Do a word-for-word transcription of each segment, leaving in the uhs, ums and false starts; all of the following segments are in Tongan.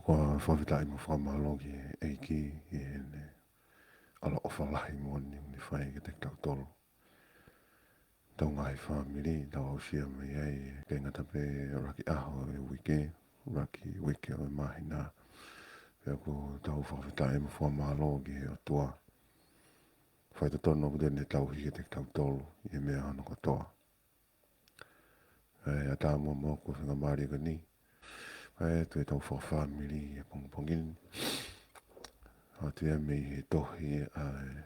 ʻOku ou fakafetaʻi mo fakamālō ki he ʻEiki ʻi heʻene ʻaloʻofa lahi moʻoni ʻoku ne fai kiate kitautolu. Tau ngaahi fāmili, tau aʻusia mai ai, ʻikai ngata pē ʻuluaki ʻaho ʻo e uike, ʻuluaki uike ʻo e māhina. Pea ʻoku tau fakafetaʻi mo fakamālō ki he ʻOtua. Faitotonu ʻoku ne tauhi kiate kitautolu ʻi he meʻa hono kotoa. ʻA ia, ʻatā muʻa moʻoku e faingamālie ko eni. ʻA ia, toe tau fakafāmili he pongipongi ni. ʻOatu ia mei he tohi ʻa e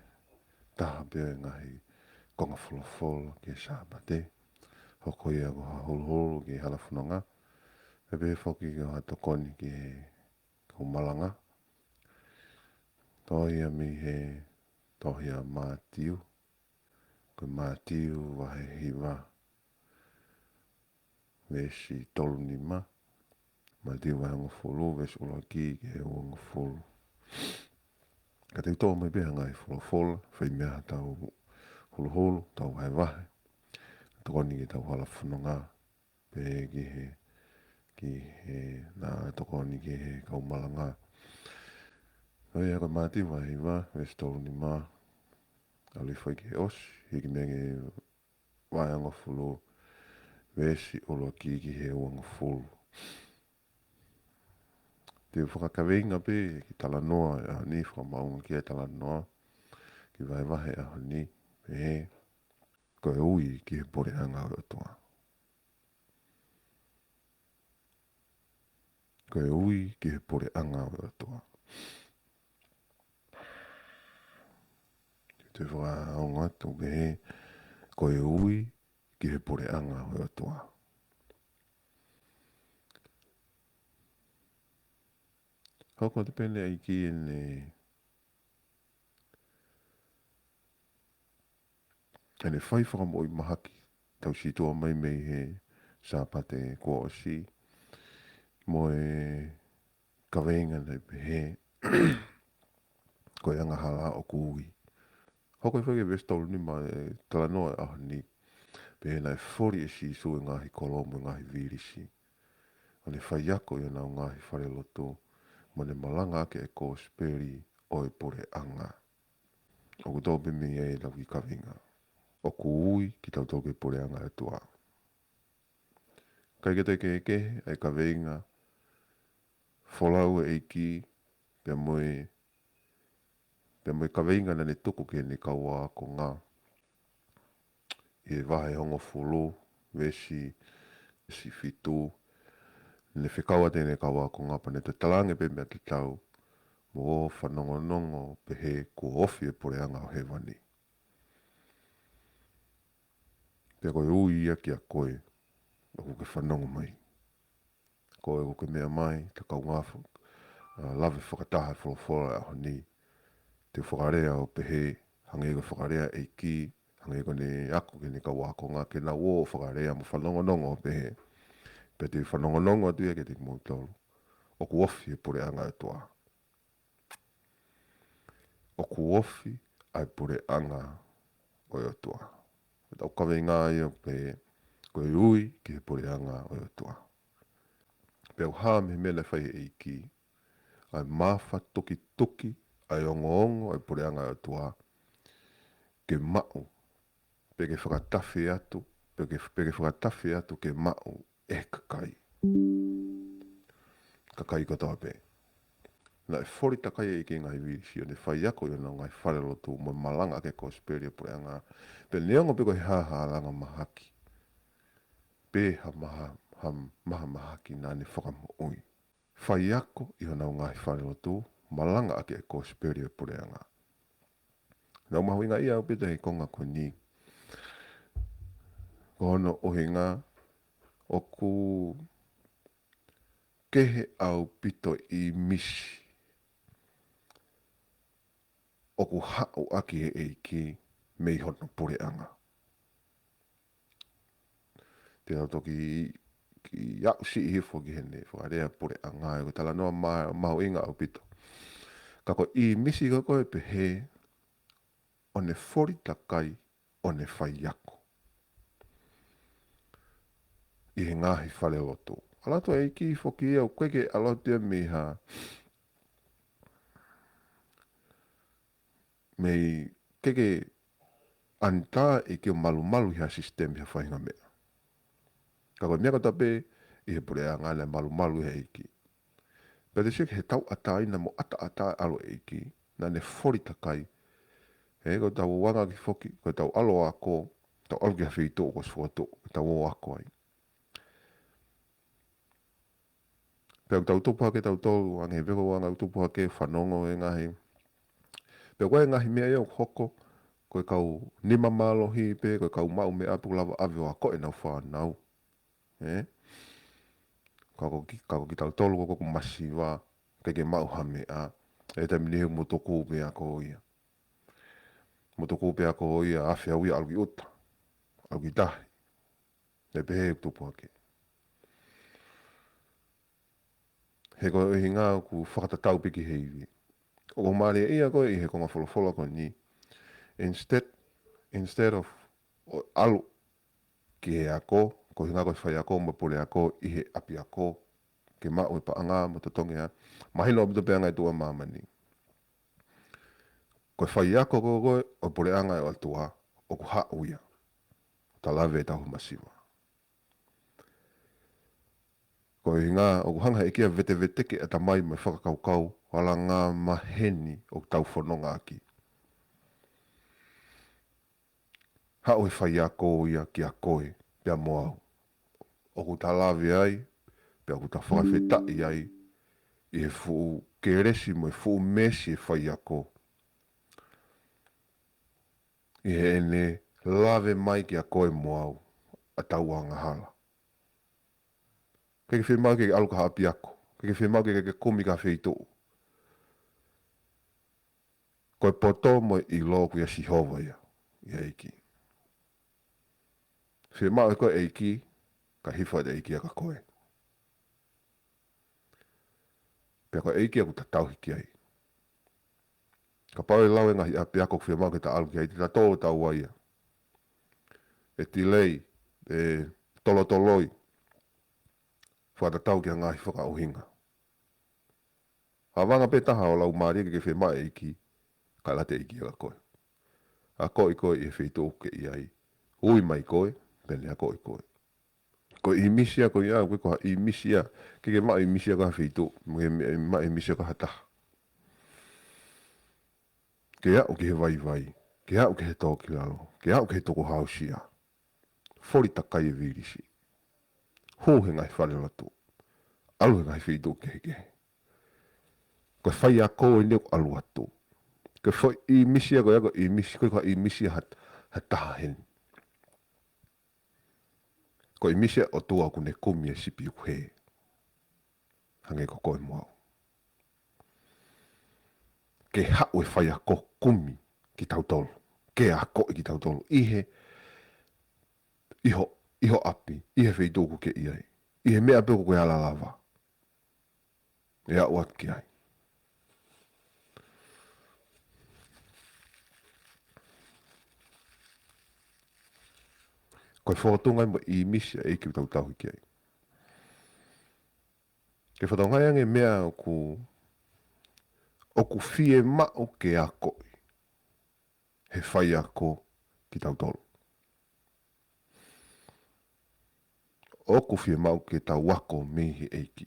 taha pē ʻo e ngaahi konga folofola ki he Sāpate. Hoko ia ko ha huluhulu ki he hala fononga. Pea pehē foki ko ha tokoni ki he kau malanga. Tohi ia mei he tohi ʻa Mātiu. Ko Mātiu vahe hiva, veesi tolu nima. Mātiu vahe hongofulu, veesi ʻuluaki ki he uangofulu. Ka te u toʻo mai pē ha ngaahi folofola, fai mei ai haʻatau huluhulu, tau vahevahe. Tokoni ki heʻetau hala fononga, pea ki he, ki he, naʻa tokoni ki he kau malanga. ʻA ia ko Mātiu vahe hiva, veesi tolu nima, ʻalu hifo ki he ʻosi, hiki mei he vahe hongofulu, veesi ʻuluaki ki he uangofulu. Te u fakakaveinga pē ki he talanoa ʻo e ʻaho ni, fakamaʻunga ki he talanoa, ki he vahevahe ʻo e ʻaho ni, pehē, ko e ui ki he puleʻanga ʻo e ʻOtua. Ko e ui ki he puleʻanga ʻo e ʻOtua. Te u toe fakaongo atu pehē, ko e ui ki he puleʻanga ʻo e ʻOtua. Hoko atu pē ʻEiki ʻene, ʻene fai fakamoʻui mahaki, tau sītuʻa mai mei he Sāpate kuo ʻosi, mo e kaveinga naʻe pehē, ko e angahala ʻoku ui. Hoko hifo ki he veesi tolu nima e talanoa ʻo e ʻaho ni, pehē naʻe foli ʻe Sīsū e ngaahi kolo mo e ngaahi vilisi, ʻo ne faiako ʻi honau ngaahi falelotu, mo ne malangaʻaki e kosipeli ʻo e puleʻanga. ʻOku tō pē mei ai ʻetau kiʻi kaveinga. ʻOku ui kitautolu ki he puleʻanga ʻo e ʻOtua. ʻIkai ke toe kehekehe ʻa e kaveinga folau ʻa e ʻEiki, pea mo e, pea mo e kaveinga naʻa ne tuku ki heʻene kau ākonga. ʻI he vahe hongofulu, veesi, veesi fitu, ne fekau atu ʻene kau ākonga pea ne toe talaange pē meia kitautolu, mou fanongonongo pehē kuo ofi e puleʻanga ʻo hēvani. Pea ko e ui ia kiate koe, ʻoku ke fanongo mai. Ko e ʻoku ke meʻa mai, ta kaungā fa-, ʻa, lave fakataha e folofola ʻo e ʻaho ni. Te u fakalea ʻo pehē, hangē ko e fakalea ʻa e ʻEiki, hangē ko ʻene ako ki heʻene kau ākonga, ke nau ō ʻo fakalea mo fanongonongo ʻo pehē. Pea te u fanongonongo atu ia kiate kimoutolu. ʻOku ofi e puleʻanga ʻo e ʻOtua. ʻOku ofi ʻa e puleʻanga ʻo e ʻOtua. Ko ʻetau kaveinga ia pē, ko e ui ki he puleʻanga ʻo e ʻOtua. Pea ʻoku hā mei he meʻa naʻe fai ʻe he ʻEiki, ʻa e mafatukituki ʻa e ongoongo ʻa e puleʻanga ʻo e ʻOtua, ke maʻu, pe ke fakatafe atu, pe ke, pe ke fakatafe atu ke maʻu ʻe he kakai. Kakai kotoa pē. Naʻe foli takai ʻe he ʻEiki e ngaahi vilisi ʻo ne faiako ʻi honau ngaahi falelotu mo malangaʻaki e kosipeli ʻo e puleʻanga. Pea neongo pe ko e hā ha langa mahaki, pe ha maha, ha mahamahaki, naʻa ne fakamoʻui. Faiako ʻi honau ngaahi falelotu, malangaʻaki e kosipeli ʻo e puleʻanga. Naʻe mahuʻinga ia ʻaupito he konga ko eni. Ko hono ʻuhinga ʻoku kehe ʻaupito ʻīmisi ʻoku haʻu ʻaki ʻe he ʻEiki mei hono puleʻanga. Te u toki, ki aʻusiʻi hifo ki heʻene fakalea puleʻanga, ʻa ia ko e talanoa ma-, mahuʻinga ʻaupito. Ka ko e ʻīmisi ko ē pehē, ʻo ne foli takai, ʻo ne faiako ʻi he ngaahi falelotu. ʻAlu atu ʻa e ʻEiki foki ia ʻoku ʻikai ke ʻalu atu ia mei ha, mei ke ke ʻanitā ʻa e ʻEiki ʻo malumalu ʻi ha sisitemi ha faʻahinga meʻa. Ka ko e meʻa kotoa pē ʻi he puleʻanga naʻe malumalu ʻe he ʻEiki. Pea te sio ki he tauʻatāina mo ʻataʻatā ʻa e ʻEiki, naʻa ne foli takai. He ko ʻetau ō ange ki foki, ko ʻetau ʻalu ʻo ako, tau ʻalu ki ha feituʻu ko e spoto, ko ʻetau ō ʻo ako ai. Pea ʻoku tau tupu hake tautolu, ange he veko anga ʻoku tupu hake fanongo e ngaahi. Pea ko e ngaahi meʻa ia ʻoku hoko, ko e kau nima mālohi pē, ko e kau maʻu meʻa pē ʻoku lava ʻave ʻo ako ʻenau fānau. Ē? Ka ko ki, ka ko kitautolu ko ʻoku masiva, ʻikai ke maʻu ha meʻa. ʻI he taimi ni he mo tuku pē ako ia. Mo tuku pē ako ia, afe au ia ʻalu ki ʻuta. ʻAlu ki tahi. Naʻe pehē ʻoku tupu hake. He ko e ʻuhinga ʻoku fakatatau pē ki he ivi. ʻOku mālie ia ko ē ʻi he konga folofola ko eni. Instead, instead of ʻo ʻalu ki he ako, ko e ʻuhinga ko e faiako mo e puleako ʻi he ʻapiako, ke maʻu e paʻanga mo totongi ā. Mahino ʻaupito pē ʻa e ngaahi tuʻa māmani. Ko e faiako ko ē ʻo e puleʻanga ʻo e ʻOtua, ʻoku haʻu ia. Ta lave ʻetau masiva. Ko e ʻuhinga, ʻoku hanga he ʻEiki ʻo veteveteki ʻa e ʻatamai mo e fakakaukau, ʻalunga maheni ʻoku tau fononga ʻaki. Haʻu e faiako ia kia koe, pea mo au. ʻOku ta lave ai, pea ʻoku ta fakafetaʻi ai, ʻi he fuʻu kelesi mo e fuʻu meesi e faiako. ʻI heʻene lave mai kia koe mo au, ʻa ʻetau angahala. ʻIkai ke fiemaʻu ke ke ʻalu ki ha ʻapiako, ʻikai ke fiemaʻu ke ke kumi ki ha feituʻu. Ko e poto mo e ʻilo ʻoku ʻia Sihova ia, ʻia ʻEiki. Fiemaʻu ʻe koe ʻEiki, ka hifo ʻa e ʻEiki ʻia koe. Pea ko e ʻEiki ʻoku ta tauhi ki ai. Kapau ʻe lau e ngaahi ʻapiako ʻoku fiemaʻu ke ta ʻalu ki ai, te ta tō taua ia. ʻE tilei, ʻe tolotoloi. Fakatatau ki he ngaahi fakaʻuhinga. ʻAvanga pē taha ʻo lau mālie ke ke fiemaʻu ʻEiki, ka ʻalu atu ʻEiki ʻia koe. Akoʻi koe ʻi he feituʻu ʻoku ke ʻi ai. Ui mai koe, pea ne akoʻi koe. Ko e ʻīmisi ia ko ia, ko e ko ha ʻīmisi ia. ʻIkai ke maʻu ʻīmisi ia ko ha feituʻu, mo ke maʻu ʻīmisi ia ko ha taha. Ke aʻu ki he vaivai, ke aʻu ki he tōkilalo, ke aʻu ki he tukuhāusia. Foli takai e vilisi. Hū he ngaahi fale lotu. ʻAlu he ngaahi feituʻu kehekehe. Ko e faiako eni ʻoku ʻalu atu. Ko e foʻi ʻīmisi ia ko ia ko e ʻīmisi, ko e ko ha ʻīmisi ia ha, ha taha heni. Ko e ʻīmisi ia ʻOtua ʻoku ne kumi e sipi ʻoku hē. Hangē ko koe mo au. Ke haʻu e faiako kumi kitautolu. Ke akoʻi kitautolu. ʻI he, ʻi ho, ʻi ho ʻapi, ʻi he feituʻu ʻoku ke ʻi ai. ʻI he meʻa pē ʻoku ke ala lava. ʻE aʻu atu ki ai. Ko e fōtunga mo e ʻīmisi ʻa e ʻEiki ʻoku tau tauhi ki ai. Ke fatongia ange meʻa ʻoku, ʻoku fiemaʻu ke akoʻi. He faiako kitautolu. ʻOku fiemaʻu ke tau ako mei he ʻEiki.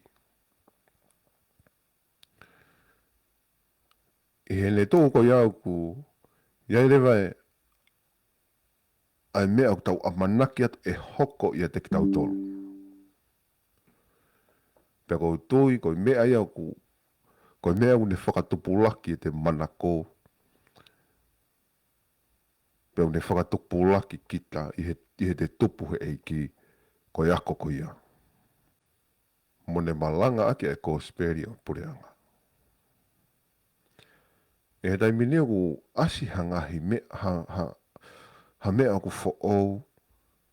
ʻI heʻene tuʻu ko ia ʻoku, ʻi ai leva e, ʻa e meʻa ʻoku tau ʻamanaki atu ʻe hoko ʻiate kitautolu. Pea ʻoku ou tui, ko e meʻa ia ʻoku, ko e meʻa ʻoku ne fakatupulaki ʻete manako. Pea ʻoku ne fakatupulaki kita ʻi he, ʻi heʻete tupu he ʻEiki, ko e ako ko ia. Mo ne malangaʻaki ʻa e kosipeli ʻo e puleʻanga. ʻI he taimi ni ʻoku ʻasi ha ngaahi meʻa, ha, ha, ha meʻa ʻoku foʻou,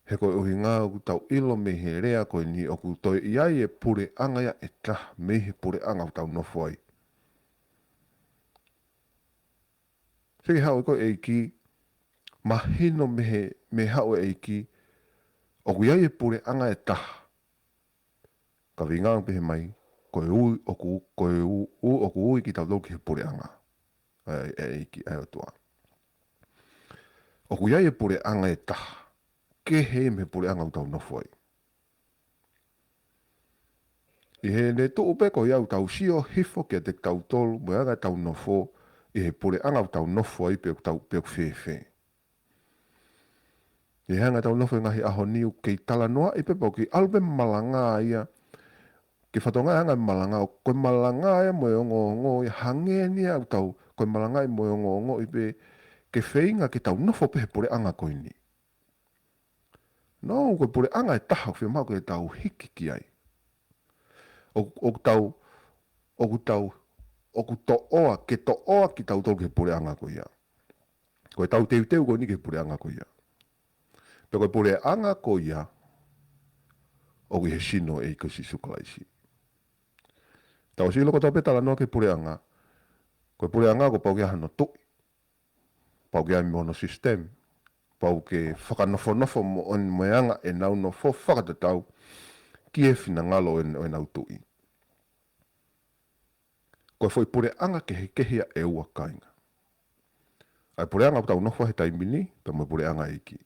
he ko e ʻuhinga ʻoku tau ʻilo mei he lea ko eni ʻoku toe ʻi ai e puleʻanga ia ʻe taha, mei he puleʻanga ʻoku tau nofo ai. Feke haʻu ʻe koe ʻEiki, mahino mei he, mei he haʻu e ʻEiki, ʻoku ʻi ai e puleʻanga ʻe taha. Ka vinga pehē mai, ko e ui ʻoku, ko e ui, ui ʻoku ui kitautolu ki he puleʻanga ʻa e, ʻa e ʻEiki, ʻa e ʻOtua. ʻOku ʻi ai e puleʻanga ʻe taha, kehe mei he puleʻanga ʻoku tau nofo ai. ʻI heʻene tuʻu pē ko ia ʻoku tau sio hifo kiate kitautolu, mo e anga ʻetau nofo, ʻi he puleʻanga ʻoku tau nofo ai pe ʻoku tau, pe ʻoku fēfē. ʻI he anga ʻetau nofo he ngaahi ʻaho ni ʻoku kei talanoaʻi pē pe ʻoku kei ʻalu pē malanga ia. Ke fatongia e anga e malanga, ʻoku ko e malanga ia mo e ongoongo ia hangē ni ia ʻoku tau, ko e malanga ia mo e ongoongo ʻi pē ke feinga ke tau nofo pē he puleʻanga ko eni. No, ko e puleʻanga ʻe taha ʻoku fiemaʻu ke tau hiki ki ai. ʻOku, ʻoku tau, ʻoku tau, ʻoku toʻoa, ke toʻoa kitautolu ki he puleʻanga ko ia. Ko ʻetau teuteu ko eni ki he puleʻanga ko ia. Pea ko e puleʻanga ko ia, ʻoku ʻi he sino ʻo e ʻEiki ko Sīsū Kalaisi. Tau sio loko tau pē talanoa ki he puleʻanga, ko e puleʻanga kuo pau ke ʻi ai hano tuʻi, pau ke ʻi ai mo hono system, pau ke fakanofonofo mo, mo e anga ʻenau nofo fakatatau ki he finangalo ʻo e, ʻo ʻenau tuʻi. Ko e foʻi puleʻanga kehekehe ia ʻe ua, kāinga. ʻA e puleʻanga ʻoku tau nofo he taimi ni, pea mo e puleʻanga ʻEiki.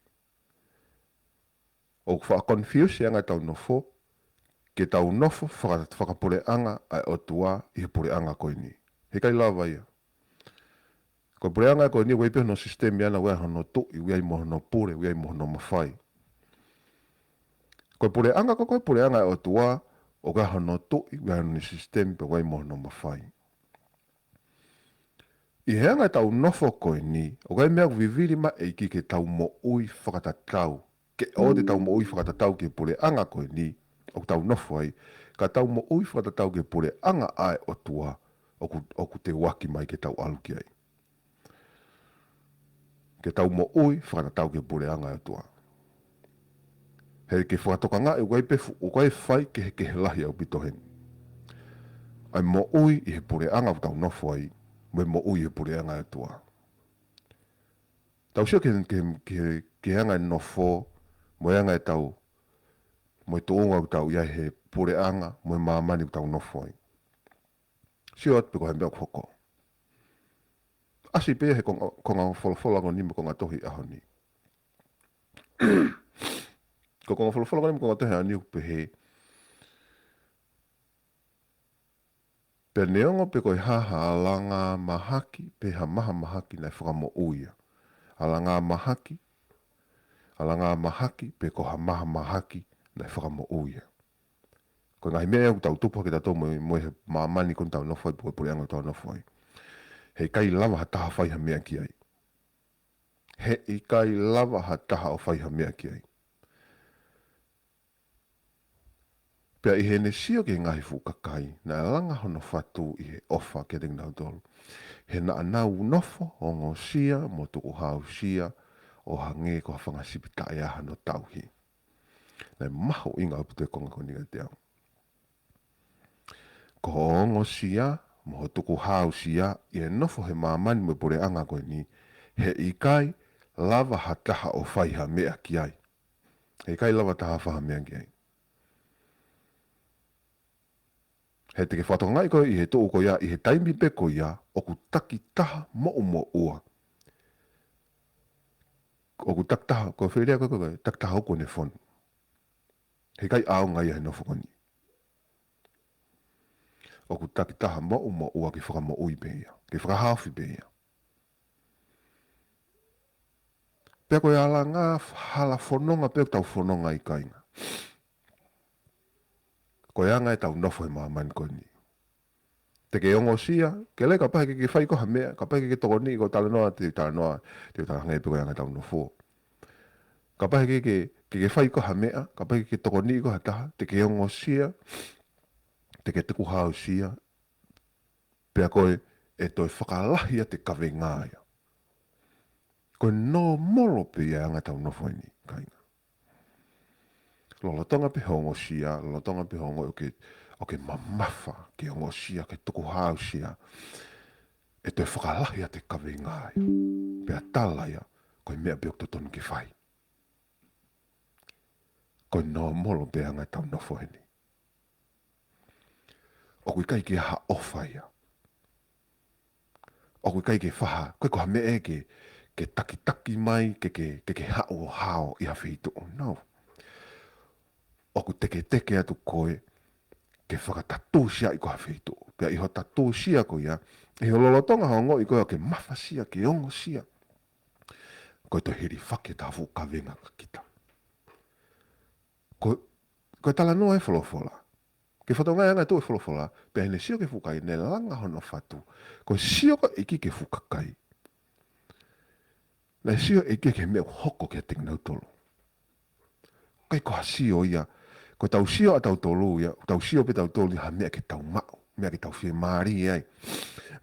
ʻOku faʻa confuse e anga ʻetau nofo, ke tau nofo faka-, fakapuleʻanga ʻa e ʻOtua ʻi he puleʻanga ko eni. He ʻikai lava ia. Ko e puleʻanga ko eni ʻoku ʻi ai pē hono system ʻana, ʻoku ʻi ai hono tuʻi, ʻoku ʻi ai mo hono pule, ʻoku ʻi ai mo hono mafai. Ko e puleʻanga ko ē, ko e puleʻanga ʻa e ʻOtua, ʻoku ʻi ai hono tuʻi, ʻoku ʻi ai hono system, pea ʻoku ʻi ai mo hono mafai. ʻI he anga ʻetau nofo ko eni, ʻoku ʻi ai e meʻa ʻoku vivili mai e ʻEiki ke tau moʻui fakatatau. Ke ʻoua te tau moʻui fakatatau ki he puleʻanga ko eni ʻoku tau nofo ai, ka tau moʻui fakatatau ki he puleʻanga ʻa e ʻOtua ʻoku, ʻoku teuaki mai ke tau ʻalu ki ai. Ke tau moʻui fakatatau ki he puleʻanga ʻa e ʻOtua. He ke fakatokangaʻi ʻoku ʻi ai pē fu-, ʻoku ʻi ai e faikehekehe lahi ʻaupito heni. ʻA e moʻui ʻi he puleʻanga ʻoku tau nofo ai, mo e moʻui ʻi he puleʻanga ʻa e ʻOtua. Tau sio ki he, ki he, ki he, ki he anga e nofo, mo e anga ʻetau, mo e tuʻunga ʻoku tau ʻi ai he puleʻanga, mo e māmani ʻoku tau nofo ai. Sio atu pē ko e hā e meʻa ʻoku hoko. ʻAsi pē ia he konga, konga folofola ko eni mo e konga tohi ʻaho ni. Ko e konga folofola ko eni mo e konga tohi ʻaho ni ʻoku pehē. Pea neongo pe ko e hā ha alanga mahaki, pe ha mahamahaki naʻe fakamoʻui ia. Alanga mahaki, alanga mahaki, pe ko ha mahamahaki naʻe fakamoʻui ia. Ko e ngaahi meʻa ia ʻoku tau tupu hake tautolu mo, mo e he māmani ko eni ʻoku tau nofo ai, pe ko e puleʻanga ʻoku tau nofo ai. He ʻikai lava ha taha ʻo fai ha meʻa ki ai. He ʻikai lava ha taha ʻo fai ha meʻa ki ai. Pea ʻi heʻene sio ki he ngaahi fuʻu kakai, naʻe langa hono fatu ʻi he ʻofa kiate kinautolu. He naʻa nau nofo, ongosia, mo tukuhāusia, ʻo hangē ko ha fanga sipi taʻe ʻi ai hano tauhi. Naʻe mahuʻinga ʻaupito e konga ko eni kiate au. Ko hoʻo ongosia, mo hoʻo tukuhāusia, ʻi he nofo he māmani mo e puleʻanga ko eni, he ʻikai lava ha taha ʻo fai ha meʻa ki ai. He ʻikai lava ha taha ʻo fai ha meʻa ki ai. He te ke fakatokangaʻi koe ʻi he tuʻu ko ia, ʻi he taimi pē ko ia, ʻoku takitaha moʻumoʻua. ʻOku takitaha, ko e fēlea ko ē, ko e takitaha uku ʻene fonu. He ʻikai ʻaonga ia he nofo ko eni. ʻOku takitaha moʻumoʻua ke fakamoʻui pē ia, ke fakahaofi pē ia. Pea ko e alanga hala fononga pē ʻoku tau fononga ai, kāinga. Ko e anga ʻetau nofo he māmani ko eni. Te ke ongosia, ke lava kapau he ʻikai ke ke fai koe ha meʻa, kapau he ʻikai ke ke tokoniʻi koe, talanoa, te u talanoa, te u talanoa hangē pē ko e anga ʻetau nofo. Kapau he ʻikai ke, ke, ke fai koe ha meʻa, kapau he ʻikai ke tokoniʻi koe ha taha, te ke ongosia, te ke tukuhāusia, pea ko e, ʻe toe fakalahi atu e kavenga ia. Ko e nōmolo pē ia e anga ʻetau nofo ʻeni, kāinga. Lolotonga pē hoʻo ongosia, lolotonga pē hoʻo ongo-, ʻoku ke, ʻoku ke mamafa ke ongosia, ke tukuhāusia, ʻe toe fakalahi atu e kavenga ia. Pea tala ia, ko e meʻa pē ʻoku totonu ke fai. Ko e nōmolo pē e anga ʻetau nofo ʻeni. ʻOku ʻikai ke ʻi ai ha ʻofa ia. ʻOku ʻikai ke faha, ʻikai ko ha meʻa ke, ke takitaki mai, ke, ke, ke, ke haʻu ʻo hao ʻi ha feituʻu. No. ʻOku teketeke atu koe, ke fakatatusiaʻi ko ha feituʻu. Pea ʻi hoʻo tatusia ko ia, ʻi hoʻo lolotonga hoʻo ongoʻi ko ia ke mafasia, ke ongosia. Ko e toe hilifaki ʻetau fuʻu kavenga kia kita. Ko, ko e talanoa ʻa e folofola. Ke fatonga e anga ʻetau folofola, pea ʻi heʻene sio ki he fuʻu kakai, naʻe langa hono fatu. Ko e sio ko ē ʻa e ʻEiki ki he fuʻu kakai. Naʻe sio e ʻEiki ki he meʻa ʻoku hoko kiate kinautolu. ʻIkai ko ha sio ia, ko ʻetau sio ʻatautolu ia, ʻetau sio pē ʻatautolu ia ha meʻa ke tau maʻu, meʻa ke tau fiemālie ai,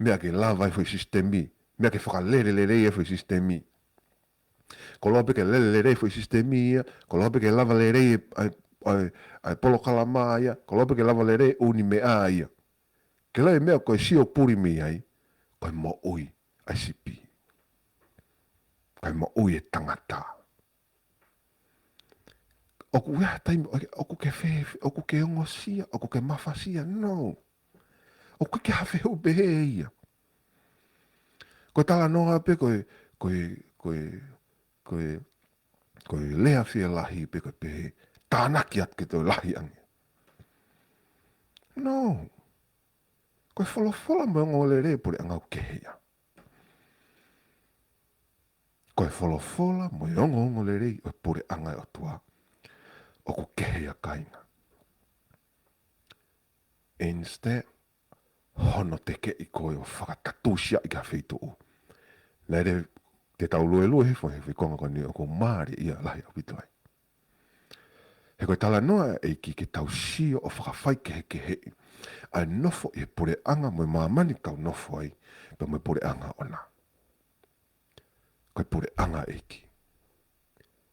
meʻa ke lava ai e foʻi sisitemi, meʻa ke fakalelelele ai e foʻi sisitemi. Koloa pē ke lele lelei e foʻi sisitemi ia, koloa pē ke lava lelei e, ʻa e, ʻa e, ʻa e polokalama ia, koloa pē ke lava lelei e ʻū meʻa ia. Ke lava e meʻa ko e sio puli mei ai, ko e moʻui ʻa e sipi. Ko e moʻui e tangata. ʻOku ʻi ai ha taimi, ʻoku ke fē, ʻoku ke ongosia, ʻoku ke mafasia, no. ʻOku ʻikai ke ha fehuʻi pehē ia. Ko e talanoa pē ko e, ko e, ko e, ko e, ko e lea fielahi pē ko e pehē, tānaki atu ke toe lahi ange. No. Ko e folofola mo e ongoongolelei ʻo e puleʻanga ʻoku kehe ia. Ko e folofola mo e ongoongolelei ʻo e puleʻanga ʻo e ʻOtua ʻoku kehe ia, kāinga. Instead, hono tekeʻi koe ʻo fakatatusiaʻi ki ha feituʻu. Naʻe lea, te tau luelue he foʻi, he foʻi konga ko eni ʻoku mālie ia lahi ʻaupito ai. He ko e talanoa ʻa e ʻEiki ke tau sio ʻo fakafaikehekeheʻi ʻa e nofo ʻi he puleʻanga mo e māmani ʻoku tau nofo ai, pea mo e puleʻanga ʻoʻona. Ko e puleʻanga ʻa e ʻEiki.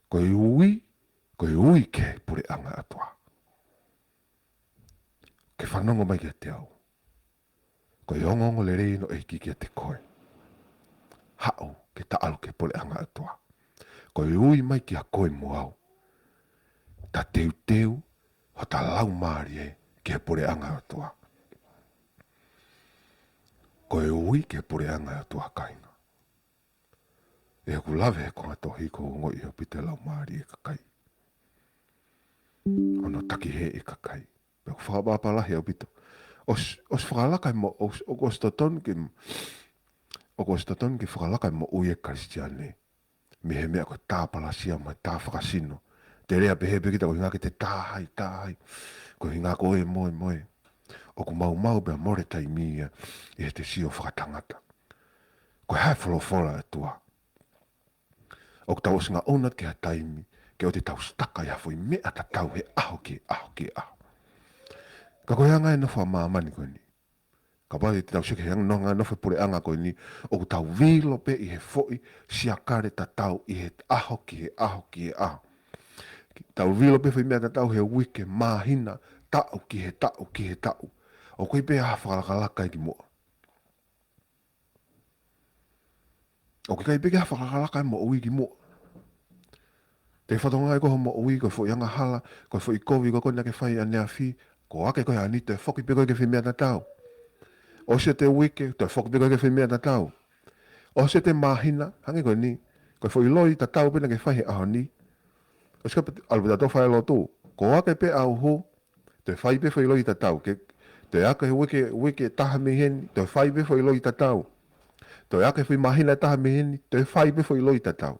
Ko e ui, ko e ui ki he puleʻanga ʻo e ʻOtua. Ke fanongo mai kiate au. Ko e ongoongolelei eni ʻa e ʻEiki kiate koe. Haʻu ke ta ʻalu ki he puleʻanga ʻo e ʻOtua. Ko e ui mai kia koe mo au. Ta teuteu hota laumālie ki he puleʻanga ʻo e ʻOtua. Ko e ui ki he puleʻanga ʻo e ʻOtua, kāinga. ʻI heʻeku lave he konga tohi ʻoku ou ongoʻi ʻoku ʻi ai pē e laumālie ʻa e kakai. Hono takihēʻi e kakai. Pea ʻoku fakaʻapaʻapa lahi ʻaupito. ʻOsi, ʻosi fakalaka e mo-, ʻosi, ʻoku ʻosi totonu ke, ʻoku ʻosi totonu ke fakalaka e moʻui ʻa e Kalisitiane mei he meʻa ko e tāpalasia mo e tāfakasino. Te lea pehē pē kita ko e ʻuhinga ke te tāhai, tāhai. Ko e ʻuhinga ko e moe, moe. ʻOku maumau pea mole taimi ia ʻi heʻete sio fakatangata. Ko e hā e folofola ʻa e ʻOtua? ʻOku tau ʻosi ngaʻunu atu ki ha taimi, ke ʻoua te tau sitaka ʻi ha foʻi meʻa tatau he ʻaho ki he ʻaho ki he ʻaho. Ka ko e anga e nofo ʻa māmani ko eni. Kapau te tau sio ki he anga, nofo ʻa e puleʻanga ko eni, ʻoku tau vilo pē ʻi he foʻi siakale tatau ʻi he ʻaho ki he ʻaho ki he ʻaho. Tau vilo pē foʻi meʻa tatau he uike, māhina, taʻu ki he taʻu ki he taʻu. ʻOku ʻikai pē ha fakalakalaka ia ki muʻa. ʻOku ʻikai pē ke ha fakalakalaka e moʻui ki muʻa. Te fatonga ʻi ko ho moʻui, ko e foʻi angahala, ko e foʻi kovi ko ē naʻa ke fai ʻaneafi, ko ake ko ē ʻaho ni toe foki pē koe ki he foʻi meʻa tatau. ʻOsi ʻete uike, toe foki pē koe ki he foʻi meʻa tatau. ʻOsi ʻete māhina, hangē ko eni, ko e foʻi loi tatau pē naʻa ke fai he ʻaho ni. ʻOsi ko ē pē, ʻalu pē tautolu ʻo fai e lotu. Ko ake pē ʻaho, toe fai pē foʻi loi tatau. Ke, toe ake he uike, uike ʻe taha mei heni, toe fai pē foʻi loi tatau. Toe ake foʻi māhina ʻe taha mei heni, toe fai pē foʻi loi tatau.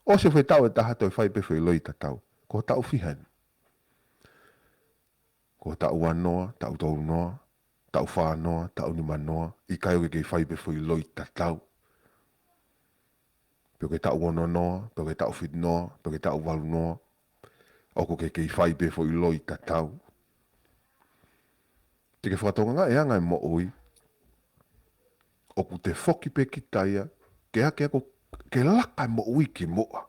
ʻOsi foʻi taʻu ʻe taha, toe fai pē foʻi loi tatau. Ko e taʻu fiha eni? Ko e taʻu ua noa, taʻu tolu noa, taʻu fā noa, taʻu nima noa, ʻikai ʻoku ke kei fai pē foʻi loi tatau. Pe ko e taʻu ono noa, pe ko e taʻu fitu noa, pe ko e taʻu valu noa. ʻOku ke kei fai pē foʻi loi tatau. Te ke fakatokangaʻi e anga e moʻui. ʻOku te foki pē kita ia, ke ake ako, ke laka e moʻui ki muʻa.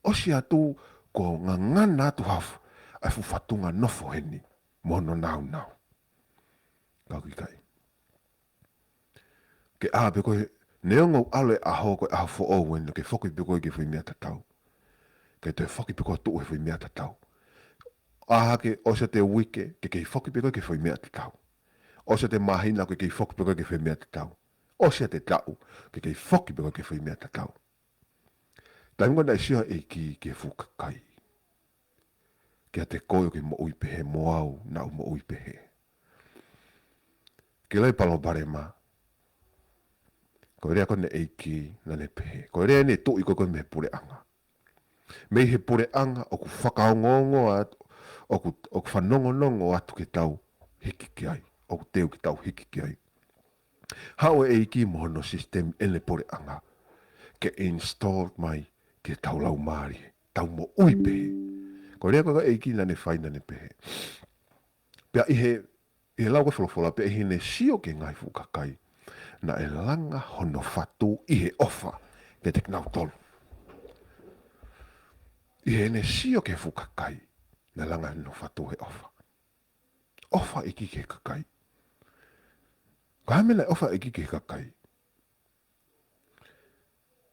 ʻOsi atu kuo ngangana atu hafu, ʻa e fuʻu fatunga nofo heni, mo hono nāunau. Ka ʻoku ʻikai. Ke ʻā pē koe, neongo ʻoku ʻalu e ʻaho ko e ʻaho foʻou eni, ke foki pē koe ki he foʻi meʻa tatau. Ke toe foki pē koe ʻo tuʻu he foʻi meʻa tatau. ʻĀ hake ʻosi ʻete uike, ke kei foki pē koe ki he foʻi meʻa tatau. ʻOsi ʻete māhina ʻoku ke kei foki pē koe ki he foʻi meʻa tatau. ʻOsi ʻete taʻu ʻoku ke kei foki pē koe ki he foʻi meʻa tatau. Taimi ko ē naʻe sio ai e ʻEiki ki he fuʻu kakai, kiate koe ʻoku ke moʻui pehē mo au naʻa ku moʻui pehē. Ke lai palopalema. Ko e lea ko ē ʻa e ʻEiki naʻa ne pehē. Ko e lea ʻeni ʻoku tuʻu ko ē mei he puleʻanga. Mei he puleʻanga ʻoku fakaongoongo atu, ʻoku, ʻoku fanongonongo atu ke tau hiki ki ai, ʻoku teu ke tau hiki ki ai. Haʻu e ʻEiki mo hono sisitemi ʻene puleʻanga ke install mai ki heʻetau laumālie, tau moʻui pehē. Ko e lea ko ē ʻa e ʻEiki naʻa ne fai naʻa ne pehē. Pea ʻi he, ʻi he lau ko ē folofola, pea ʻi heʻene sio ki he ngaahi fuʻu kakai, naʻe langa hono fatu ʻi he ʻofa kiate kinautolu. ʻI heʻene sio ki he fuʻu kakai, naʻe langa hono fatu he ʻofa. ʻOfa e ʻEiki ki he kakai. Ko e hā e meʻa naʻe ʻofa e ʻEiki ki he kakai?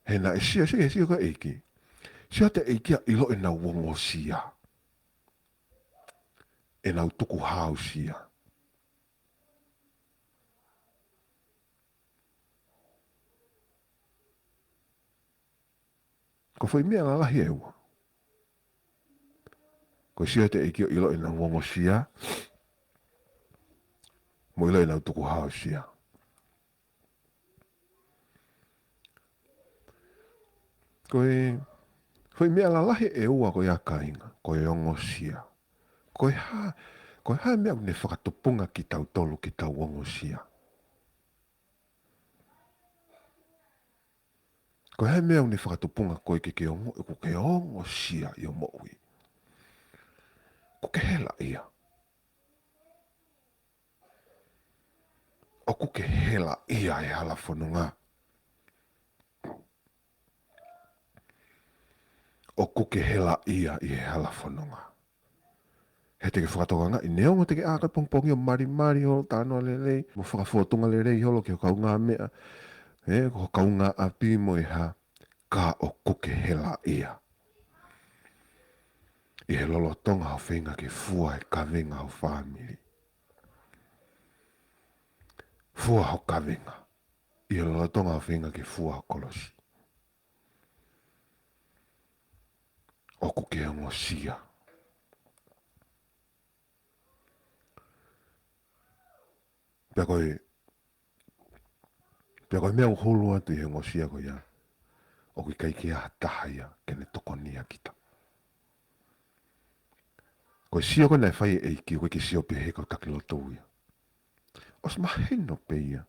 He naʻe sio, sio, sio ko ē ʻa e ʻEiki. Sio atu e ʻEiki ia ʻo ʻilo ʻenau ongosia, ʻenau tukuhāusia. Ko e foʻi meʻa lalahi ʻe ua. Ko e sio atu e ʻEiki ʻo ʻilo ʻenau ongosia, mo ʻilo ʻenau tukuhāusia. Ko e foʻi meʻa lalahi ʻe ua ko ia kāinga, ko e ongosia. Ko e hā, ko e hā e meʻa ʻoku ne fakatupunga kitautolu ke tau ongosia? Ko e hā e meʻa ʻoku ne fakatupunga koe ke ke ongo, ʻoku ke ongosia ʻi hoʻo moʻui? ʻOku ke helaʻia. ʻOku ke helaʻia he hala fononga. ʻOku ke helaʻia ʻi he hala fononga. He te ke fakatokangaʻi, neongo te ke ʻā ko ē pongipongi ʻo malimali holo, talanoa lelei, mo fakafōtunga lelei holo ki ho kaungāmeʻa, ē, ko ho kaungāʻapi mo e hā, ka ʻoku ke helaʻia ʻi he lolotonga hoʻo feinga ke fua e kavenga ho fāmili. Fua ho kavenga. ʻI he lolotonga hoʻo feinga ke fua ho kolosi, ʻoku ke ongosia. Pea ko e, pea ko e meʻa ʻoku hulu atu ʻi he ongosia ko ia, ʻoku ʻikai ke ʻi ai ha taha ia ke ne tokonia kita. Ko e sio ko ē naʻe fai e ʻEiki, ʻoku ʻikai ke sio pehē kau taki lotu ia. ʻOsi mahino pē ia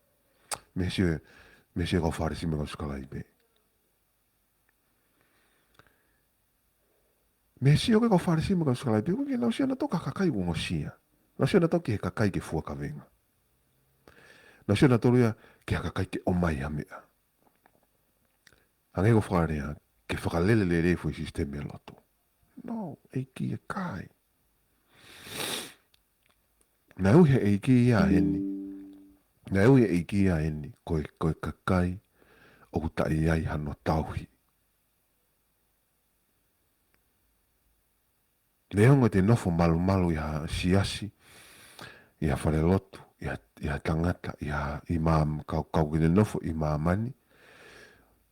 mei he sio, mei he sio kau Fālesi mo e kau sikalaipe. Mei he sio ko ē kau Fālesi mo e kau sikalaipe, ʻoku ʻikai ke nau sio nautolu ki ha kakai ʻoku ongosia. Nau sio nautolu ki he kakai ke fua kavenga. Nau sio nautolu ia ki ha kakai ke ʻomai ha meʻa. Hangē ko e fakalea, ke fakalele lelei e foʻi sisitemi e lotu. No, ʻEiki ʻikai. Naʻe ui e ʻEiki ia ʻeni. Naʻe ui e ʻEiki ia ʻeni, ko e, ko e kakai ʻoku taʻe ʻi ai hano tauhi. Neongo ʻete nofo malumalu ʻi ha siasi, ʻi ha falelotu, ʻi ha, ʻi ha tangata, ʻi ha, ʻi mām-, kau, kau ke te nofo ʻi māmani,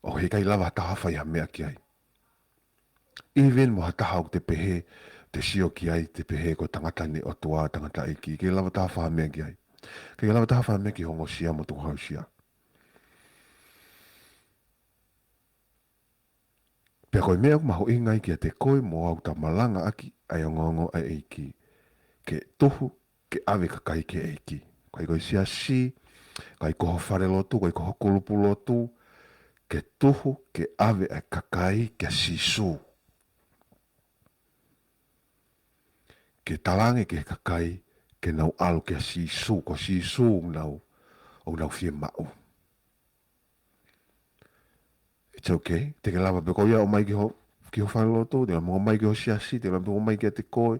ʻoku ʻikai lava ha taha fai ha meʻa ki ai. Even mo ha taha ʻoku te pehē, te sio ki ai, te pehē ko e tangata ʻa e ʻOtua, tangata ʻEiki, ʻikai lava ha taha fai ha meʻa ki ai. ʻIkai lava ha taha fai ha meʻa ki ho ongosia mo tukuhāusia. Pea ko e meʻa ʻoku mahuʻinga ai kiate koe mo au ke ta malangaʻaki ʻa e ongoongo ʻa e ʻEiki. Ke tuhu, ke ʻave kakai ki he ʻEiki. ʻIkai ko e siasi, ʻikai ko ho falelotu, ʻikai ko ho kulupu lotu, ke tuhu, ke ʻave ʻa e kakai kia Sīsū. Ke talaange ki he kakai, ke nau ʻalu kia Sīsū, ko Sīsū ʻoku nau, ʻoku nau fiemaʻu. It's okay. Te ke lava pē koe ia ʻo ʻomai ki ho, ki ho falelotu, te ke lava ʻo ʻomai ki ho siasi, te ke lava ʻo ʻomai kiate koe.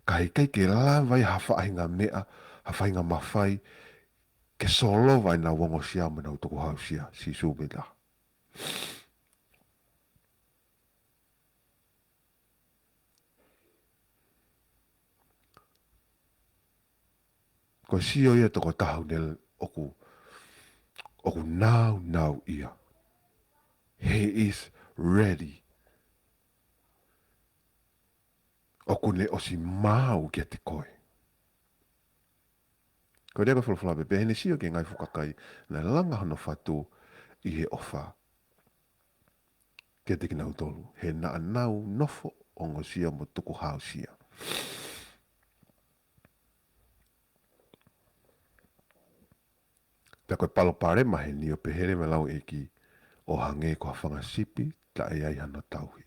Ka heʻikai ke lava ia ha faʻahinga meʻa, ha faʻahinga mafai, ke solova ʻenau ongosia mo ʻenau tukuhāusia, Sīsū pē taha. Ko e sio ia tokotaha ʻoku ne ʻoku, ʻoku nāunau ia. He is ready. ʻOku ne ʻosi maau kiate koe. Ko e lea ko e folofola pē, pea ʻi heʻene sio ki he ngaahi fuʻu kakai, naʻe langa hono fatu ʻi he ʻofa kiate kinautolu. He naʻa nau nofo ongosia mo tukuhausia. Pea ko e palopalema heni ʻoku pehē leva ʻe he lau ʻEiki ʻo hangē ko ha fanga sipi taʻe ʻi ai hano tauhi.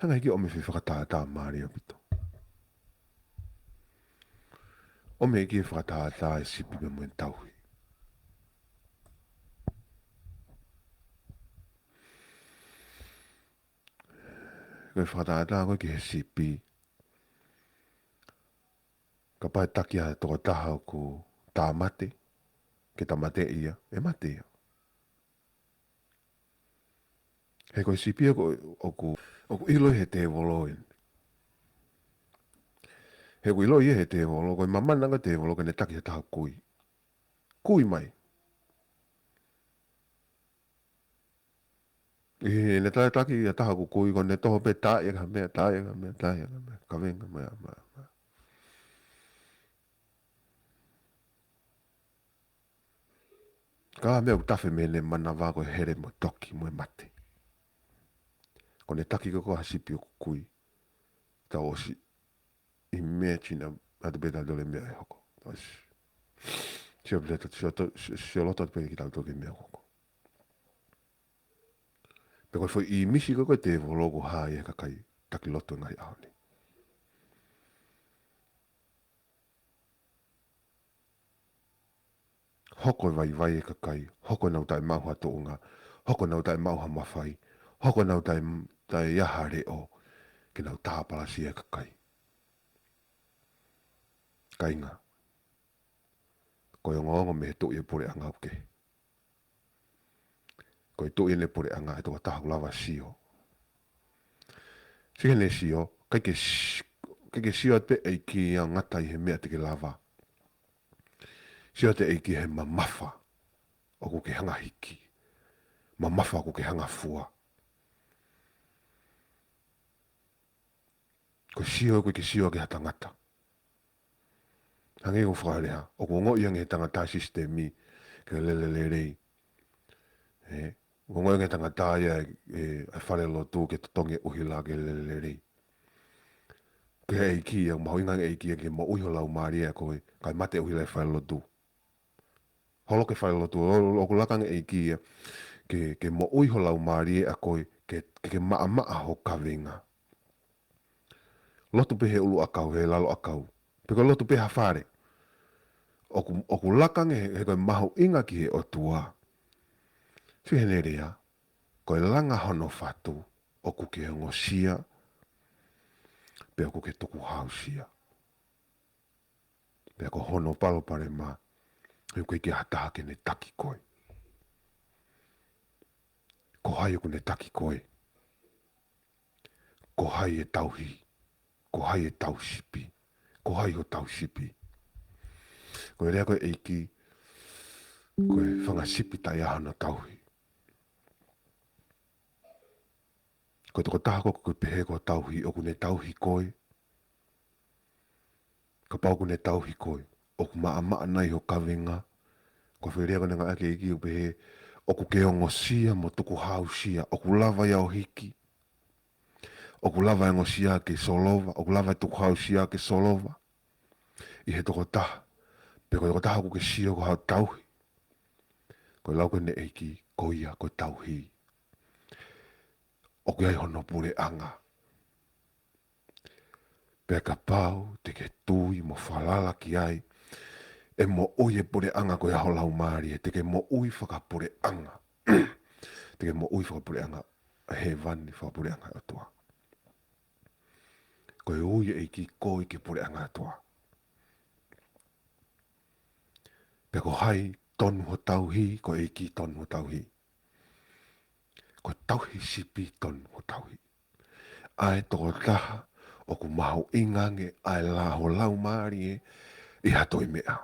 Hanga ʻEiki ʻo ʻomai e fakatātā mālie ʻaupito. ʻOmai ʻEiki e fakatātā e sipi pea mo e tauhi. Ko e fakatātā ko ē ki he sipi. Kapau ʻe taki ʻa e tokotaha ʻoku tāmate, ke tāmateʻi ia, ʻe mate ia. He ko e sipi ia ʻoku, ʻoku, ʻoku ʻilo he tēvolo eni. He ʻoku ʻilo ia he tēvolo, ko e mamana ko e tēvolo ke ne taki ha taha kui. Kui mai. ʻI heʻene taki ʻa e taha ʻoku kui ko ʻene toho pē tā ia ki ha meʻa, tā ia ki ha meʻa, tā ia ki ha meʻa, kavenga meʻa, meʻa, meʻa. Ka meʻa ʻoku tafe mei heʻene manava ko e hele mo e toki mo e mate. Ko ʻene taki ko ē ko ha sipi ʻoku kui. Tau ʻosi imagine atu pē tautolu e meʻa ʻe hoko. Tau ʻosi. Sio pē tautolu, sio to-, sio, sio loto atu pē kitautolu ki he meʻa ʻoku hoko. Pea ko e foʻi ʻīmisi ko ē ko e tēvolo ʻoku hā ia he kakai taki lotu he ngaahi ʻaho ni. Hoko e vaivai e kakai, hoko ʻenau taʻemaʻu ha tuʻunga, hoko ʻenau taʻemaʻu ha mafai, hoko ʻenau taʻe, taʻe ʻi ai ha leʻo, ke nau tāpalasia e kakai. Kāinga, ko e ongoongo mei he tuʻi e puleʻanga ʻoku kehe. Ko e tuʻi ʻene puleʻanga ʻe tokotaha ʻoku lava sio. Sio ki heʻene sio, ʻikai ke s-, ʻikai ke sio atu pē ʻEiki ia ngata ʻi he meʻa te ke lava. Sio atu ʻEiki he mamafa ʻoku ke hanga hiki. Mamafa ʻoku ke hanga fua. Ko e sio ko ē ke sio ki ha tangata. Hangē ko e fakalea, ʻoku ongoʻi ange he tangata sisitemi ke lele lelei. ʻE, ʻoku ongoʻi ange he tangata ia ʻe, ʻe fale lotu ke totongi ʻuhila ke lele lelei. Ko e ʻEiki ia, mahuʻinga ange ʻEiki ia ke moʻui ho laumālie ʻa koe, kae mate ʻuhila ʻi fale lotu. Holo ki fale lotu, ʻo, ʻoku laka ange ʻEiki ia ke, ke moʻui ho laumālie ʻa koe, ke, ke, ke maʻamaʻa ho kavenga. Lotu pē he ʻuluʻakau, he laloʻakau. Pe ko e lotu pē ha fale. ʻOku, ʻoku laka ange he, he ko e mahuʻinga ki he ʻOtua. Sio ki heʻene lea, ko e langa hono fatu, ʻoku ke ongosia, pea ʻoku ke tukuhausia. Pea ko hono palopalema, he ʻoku ʻikai ke ʻi ai ha taha ke ne taki koe. Ko hai ʻoku ne taki koe? Ko hai e tauhi? Ko hai e tauhi sipi? Ko hai ho tauhi sipi? Ko e lea ko e ʻEiki, ko e fanga sipi taʻe ʻi ai hano tauhi. Ko e tokotaha ko ē ʻoku ke pehē ko e tauhi, ʻoku ne tauhi koe. Kapau ʻoku ne tauhi koe, ʻoku maʻamaʻa nai ho kavenga? Ko e foʻi lea ko ē naʻe ngāueʻaki ʻe he ʻEiki ʻo pehē, ʻoku ke ongosia mo tukuhausia, ʻoku lava ia ʻo hiki. ʻOku lava e ongosia ke solova, ʻoku lava e tukuhausia ke solova. ʻI he tokotaha, pe ko e tokotaha ʻoku ke sio ko ha tauhi. Ko e lau ko ē ʻene ʻEiki, ko ia, ko e tauhi. ʻOku ʻi ai hono puleʻanga. Pea kapau te ke tui mo falala ki ai, ʻe moʻui e puleʻanga ko ia ho laumālie, te ke moʻui fakapuleʻanga. Te ke moʻui fakapuleʻanga, hēvani fakapuleʻanga ʻOtua. Ko e ui e ʻEiki koe ki he puleʻanga ʻOtua. Pea ko hai tonu ho tauhi, ko e ʻEiki tonu ho tauhi. Ko e tauhi sipi tonu ho tauhi. ʻA e tokotaha ʻoku mahuʻinga ange ʻa e la-, ho laumālie, ʻi ha toe meʻa.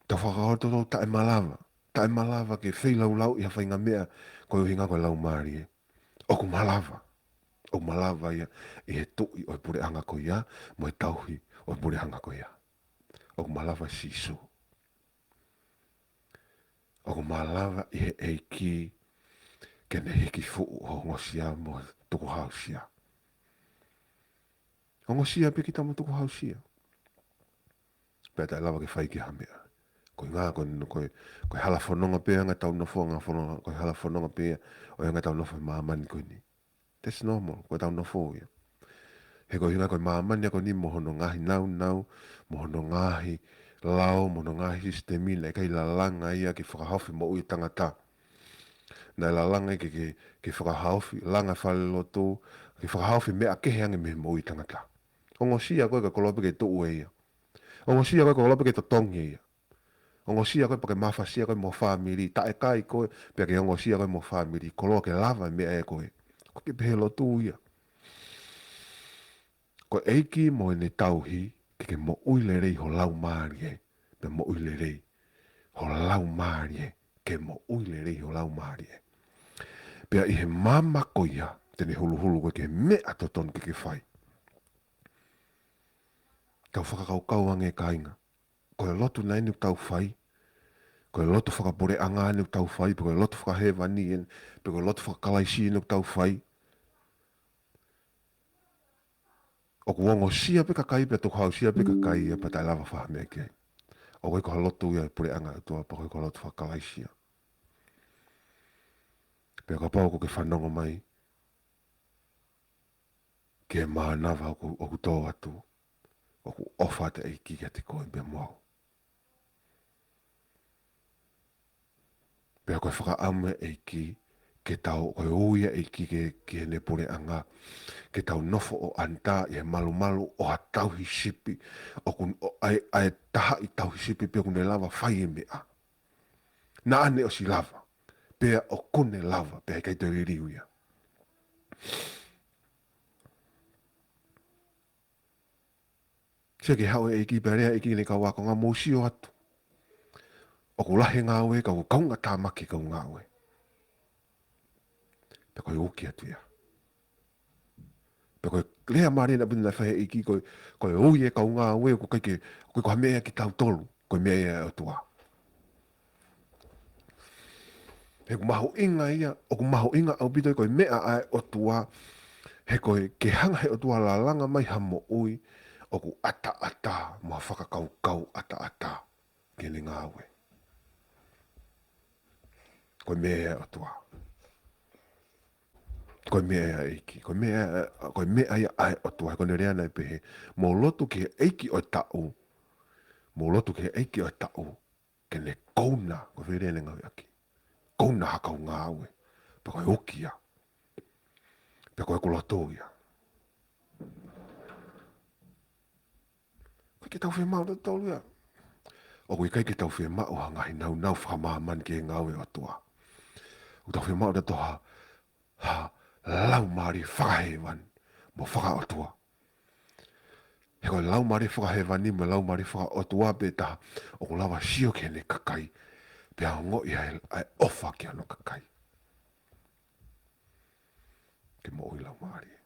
Tau fakakaukau taʻemalava. Taʻemalava ke feilaulauʻi ha faʻahinga meʻa ko e ʻuhinga ko e laumālie. ʻOku malava. ʻOku malava ia ʻi he Tuʻi ʻo e puleʻanga ko ia, mo e tauhi ʻo e puleʻanga ko ia. ʻOku malava Sīsū. ʻOku malava ʻi he ʻEiki ke ne hiki fuʻu ʻo ongosia mo tukuhausia. Ongosia pē kita mo tukuhausia. Pea taʻe lava ke fai ki ha meʻa. Ko e ʻuhinga, ko e, ko e, ko e hala fononga pē ʻa e anga ʻetau nofo, anga fononga, ko e hala fononga pē ʻo e anga ʻetau nofo he māmani ko eni. That's normal, ko ʻetau nofo ia. He ko e ʻuhinga ko e māmani ko eni mo hono ngaahi naunau, mo hono ngaahi lao, mo hono ngaahi sisitemi, naʻe ʻikai lalanga ia ke fakahaofi moʻui tangata. Naʻe lalanga ia ke, ke, ke fakahaofi, langa falelotu, ke fakahaofi meʻa kehe ange mei he moʻui tangata. Ongosia koe ka koloa pē ke tuʻu ʻe ia. Ongosia koe ka koloa pē ke totongi ʻe ia. Ongosia koe pea ke mafasia koe mo e fāmili, taʻe kai koe, pea ke ongosia koe mo e fāmili, koloa ke lava e meʻa ʻe koe. Ko e pehē lotu ia. Ko e ʻEiki mo ʻene tauhi, ke ke moʻui lelei ho laumālie, pea moʻui lelei ho laumālie, ke moʻui lelei ho laumālie. Pea ʻi he maama ko ia, te ne huluhulu koe ki he meʻa totonu ke ke fai. Tau fakakaukau ange kāinga. Ko e lotu nai eni ʻoku tau fai. Ko e lotu fakapuleʻanga eni ʻoku tau fai. Pe ko e lotu fakahēvani eni. Pe ko e lotu fakakalaisi eni ʻoku tau fai. ʻOku ongosia pē kakai pea tukuhausia pē kakai ia pea taʻe lava fai ha meʻa ki ai. ʻOku ʻikai ko ha lotu ia ʻa e puleʻanga ʻo e ʻOtua pea ʻoku ʻikai ko ha lotu fakakalaisi ia. Pea kapau ʻoku ke fanongo mai ki he mānava ʻoku, ʻoku tō atu, ʻoku ʻofa atu e ʻEiki kiate koe pea mo au. Pea ko e fakaʻamu ʻa e ʻEiki ke tau, ko e ui ʻa e ʻEiki ke, ki heʻene puleʻanga, ke tau nofo ʻo ʻanitā ʻi he malumalu ʻo ha tauhi sipi, ʻoku, ʻo, ʻa e, ʻa e tahaʻi tauhi sipi pē ʻoku ne lava fai e meʻa. Naʻa ne ʻosi lava, pea ʻoku ne lava, pea ʻikai toe liliu ia. Sio ki he haʻu e ʻEiki pea lea e ʻEiki ki heʻene kau ākonga, mou sio atu. ʻOku lahi e ngāue ka ʻoku kaungatāmaki e kau ngāue. Pea ko e uki atu ia. Pea ko e lea mālie naʻe puna naʻe fai he ʻEiki ko e, ko e ui e kau ngāue ʻoku ʻikai ke, ʻoku ʻikai ko ha meʻa ia kiate kitautolu, ko e meʻa ia ʻa e ʻOtua. He ʻoku mahuʻinga ia, ʻoku mahuʻinga ʻaupito ia ko e meʻa ʻa e ʻOtua, he ko e ke hanga he ʻOtua lalanga mai ha moʻui, ʻoku ʻataʻatā, mo ha fakakaukau ʻataʻatā, ki heʻene ngāue. Ko e meʻa ia ʻa e ʻOtua. Ko e meʻa ia ʻa e ʻEiki. Ko e meʻa, ko e meʻa ia ʻa e ʻOtua. Ko ʻene lea naʻe pehē, mou lotu ki he ʻEiki ʻo e taʻu. Mou lotu ki he ʻEiki ʻo e taʻu. Ke ne kouna, ko e fē lea naʻe ngāueʻaki. Kouna ha kau ngāue. Pea ko e uki ia. Pea ko ʻeku lotu ia. ʻOku ʻikai ke tau fiemaʻu tautolu ia. ʻOku ʻikai ke tau fiemaʻu ha ngaahi naunau fakamāmani ki he ngāue ʻa e ʻOtua. ʻOku tau fiemaʻu tautolu ha, ha laumālie fakahēvani, mo fakaʻotua. He ko e laumālie fakahēvani, mo e laumālie fakaʻotua pē taha, ʻoku lava sio ki heʻene kakai, pea ongoʻi ʻa e, ʻa e ʻofa ki hono kakai. Ke moʻui laumālie.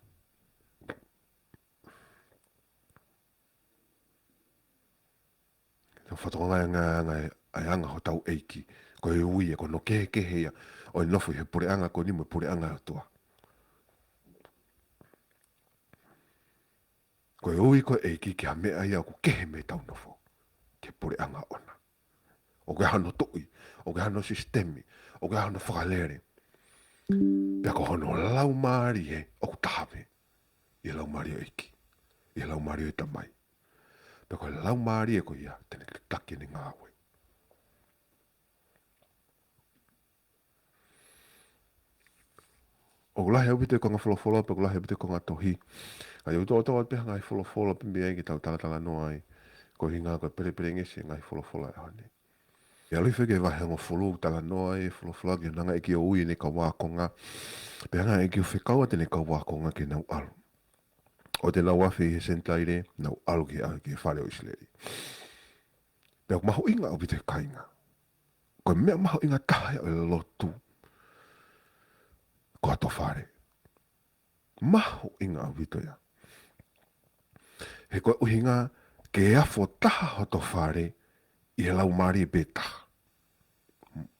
Tau fakatokangaʻi ange, ange, ʻa e anga hotau ʻEiki. Ko e ui ia, ko hono kehekehe ia ʻo e nofo ʻi he puleʻanga ko eni mo e puleʻanga ʻo e ʻOtua. Ko e ui ko e ʻEiki ki ha meʻa ia ʻoku kehe mei heʻetau nofo. Ki he puleʻanga ʻoʻona. ʻOku ʻi ai hano tuʻi, ʻoku ʻi ai hano sisitemi, ʻoku ʻi ai hano fakalele. Pea ko hono laumālie ʻoku taha pē. ʻI he laumālie ʻo e ʻEiki. ʻI he laumālie ʻo e Tamai. Pea ko e laumālie ko ia, te ne tataki ʻene ngāue. ʻOku lahi ʻaupito e konga folofola, pea ʻoku lahi ʻaupito e konga tohi. ʻA ia ʻoku ou toʻotoʻo pē ha ngaahi folofola pē mei ai ke tau talatalanoa ai. Ko e ʻuhinga ko e pelepelengesi e ngaahi folofola ʻo e ʻaho ni. ʻI he ʻAlufi ki he vahe hongofulu, talanoa ai e folofola ki he hanga ʻe he ʻEiki ʻo ui ʻene kau ākonga. Pea hanga ʻe he ʻEiki ʻo fekau atu ʻene kau ākonga ke nau ʻalu. ʻo te nau afe ʻi he Senitaile, nau ʻalu ki he, ki he fale ʻo ʻIsileli. Pea ʻoku mahuʻinga ʻaupito he kāinga. Ko e meʻa mahuʻinga taha ia ʻo e lotu, ko hoto fale. Mahuʻinga ʻaupito ia. He ko e ʻuhinga ke afo taha hoto fale ʻi he laumālie pē taha.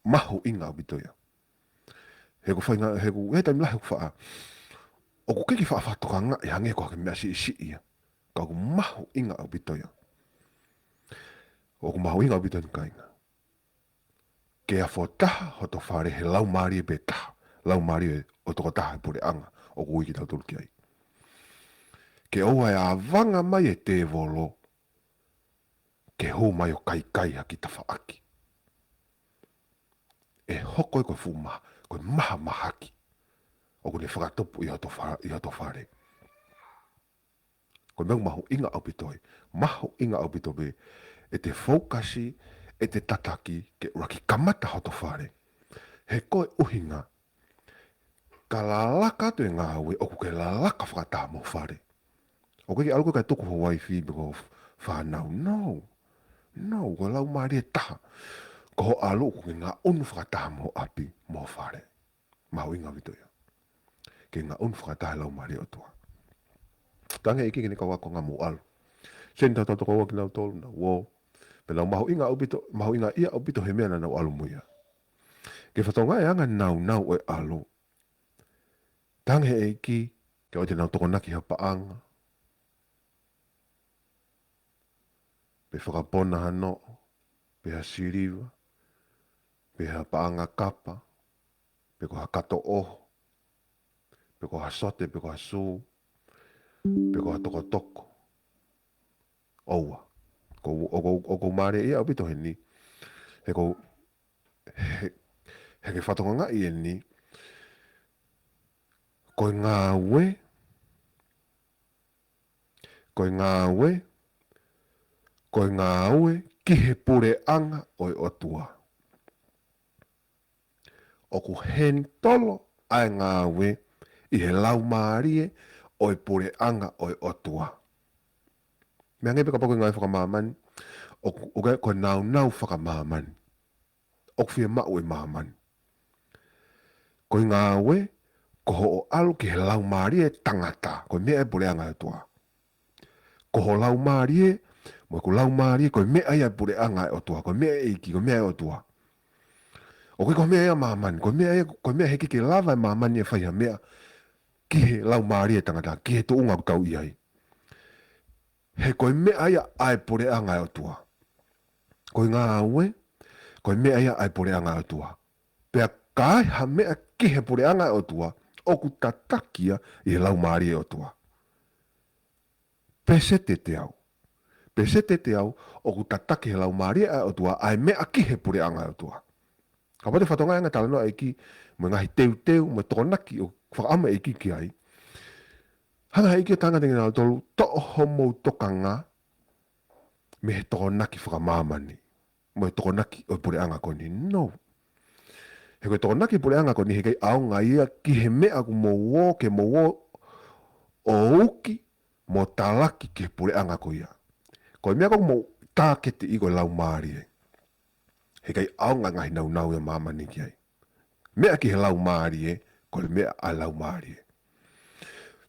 Mahuʻinga ʻaupito ia. He ko e faʻahinga, he ko e taimi lahi ʻoku faʻa, ʻoku ʻikai ke faʻa fakatokangaʻi hangē ko ha kiʻi meʻa siʻisiʻi ia. Ka ʻoku mahuʻinga ʻaupito ia. ʻOku mahuʻinga ʻaupito ia, kāinga. Ke afo taha hoto fale he laumālie pē taha. Laumālie ʻo e tokotaha ʻi he puleʻanga ʻoku ui kitautolu ki ai. Ke ʻoua ʻe avanga mai e tēvolo ke hū mai ʻo kaikai ha kiʻi tafaʻaki. ʻE hoko ia ko e fuʻu maha, ko e mahamahaki ʻoku ne fakatupu ʻi hoto fa-, ʻi hoto fale. Ko e meʻa ʻoku mahuʻinga ʻaupito ia. Mahuʻinga ʻaupito pē ʻete focus, ʻete tataki ke ʻuluaki kamata hoto fale. He ko e ʻuhinga, ka lalaka atu e ngāue, ʻoku ke lalaka fakataha mo e fale. ʻOku ʻikai ke ʻalu koe kae tuku ho uaifi pe ko e fānau. No. No, ko e laumālie taha. Ko hoʻo ʻalu ʻoku ke ngaʻunu fakataha mo ho ʻapi, mo ho fale. Mahuʻinga ʻaupito ia. Ke ngaʻunu fakataha e laumālie ʻo e ʻOtua. Tangi ʻEiki ki heʻene kau ākonga, mou ʻalu. Seni tautau tokoua kinautolu, nau ō. Pea nau mahuʻinga ʻaupito, mahuʻingaʻia ʻaupito he meʻa naʻa nau ʻalu mo ia. Ke fakatokangaʻi e anga naunau ʻo e ʻalu. Tangi ʻEiki, ke ʻoua te nau tokonaki ha paʻanga. Pe fakapona ha noʻo, pe ha siliva, pe ha paʻanga kapa, pe ko ha kato ʻoho, pe ko ha sote, pe ko ha sū, pe ko ha tokotoko. ʻOua. ʻOku, ʻoku, ʻoku mālie ia ʻaupito heni. He ko, he, he ke fakatokangaʻi eni, ko e ngāue, ko e ngāue, ko e ngāue ki he puleʻanga ʻo e ʻOtua. ʻOku handle ʻa e ngāue ʻi he laumālie ʻo e puleʻanga ʻo e ʻOtua. Meʻa ange pē kapau ko e ngāue fakamāmani, ʻoku, ʻoku ʻikai ko e naunau fakamāmani. ʻOku fiemaʻu ʻe māmani. Ko e ngāue, ko hoʻo ʻalu ki he laumālie ʻo e tangata, ko e meʻa ia e puleʻanga ʻo e ʻOtua. Ko ho laumālie, mo ʻeku laumālie, ko e meʻa ia e puleʻanga ʻo e ʻOtua, ko e meʻa ʻa e ʻEiki, ko e meʻa ʻa e ʻOtua. ʻOku ʻikai ko e meʻa ia ʻa māmani, ko e meʻa ia, ko e meʻa he ʻikai ke lava ʻe māmani ʻo fai ha meʻa ki he laumālie ʻo e tangata, ki he tuʻunga ʻoku tau ʻi ai. He ko e meʻa ia ʻa e puleʻanga ʻo e ʻOtua. Ko e ngāue, ko e meʻa ia ʻa e puleʻanga ʻo e ʻOtua. Pea ka ai ha meʻa ki he puleʻanga ʻo e ʻOtua, ʻoku tataki ia ʻi he laumālie ʻo e ʻOtua. Peseti ʻe teau. Peseti ʻe teau, ʻoku tataki ʻe he laumālie ʻo e ʻOtua ʻa e meʻa ki he puleʻanga ʻo e ʻOtua. Kapau te fakatokangaʻi e anga e talanoa ʻa e ʻEiki, mo e ngaahi teuteu, mo e tokonaki ʻoku fakaʻamu e ʻEiki ki ai. Hanga ʻe he ʻEiki ʻo tala ange kiate kinautolu, toʻo homou tokanga mei he tokonaki fakamāmani, mo e tokonaki ʻo e puleʻanga ko eni. No. He ko e tokonaki puleʻanga ko eni, heʻikai ʻaonga ia ki he meʻa ʻoku mou ō, ke mou ō ʻo uki mo talaki ki he puleʻanga ko ia. Ko e meʻa ʻoku mou tāketiʻi ko e laumālie. Heʻikai ʻaonga e ngaahi naunau ia ʻa māmani ki ai. Meʻa ki he laumālie, ko e meʻa ʻa e laumālie.